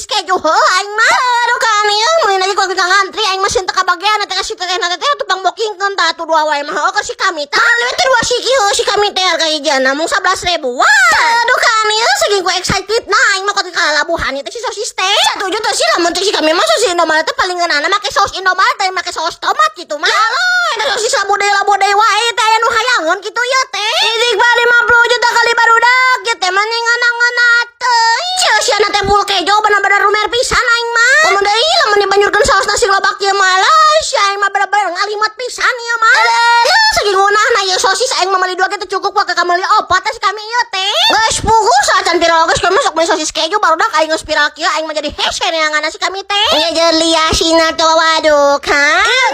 sosis keju heuh aing mah. Aduh kan ieu meuli lagi ku ngantri aing mah sieun teu kabagean teh si teteh na teh atuh pangbookingkeun tah atuh dua wae mah heuh ka si kami tah. Meuli teh dua siki heuh si kami teh harga hijana mung 11 ribuan. Aduh kan ieu saking ku excited nah aing mah kuat kalabuhan ieu teh si sosis teh. Satuju teh sih lamun teh si kami mah sosis Indomaret teh paling ngeunahna make saus Indomaret teh, make saus tomat gitu mah. Halo, eta sosis labu deui wae teh aya nu hayangeun kitu ieu teh. Istighfar 50 juta kali barudak ieu teh mah ngeunah-ngeunah teuing. Sia sia teh full kejo, bener-bener rumer pisan aing mah. Komo deui lamun dibanjurkeun saus nasi lobak ieu mah lah sia aing mah bener-bener ngalimet pisan ieu mah. Aduh, saking ngeunahna ieu sosis aing mah meuli dua ge teu cukup ka meuli opat teh si kami ieu teh. Geus puguh saacan viral geus kami sok meuli sosis keju barudak aing geus viral kieu aing mah jadi hese neangan si kami teh. Nya jeung liasina tuh, waduh kan.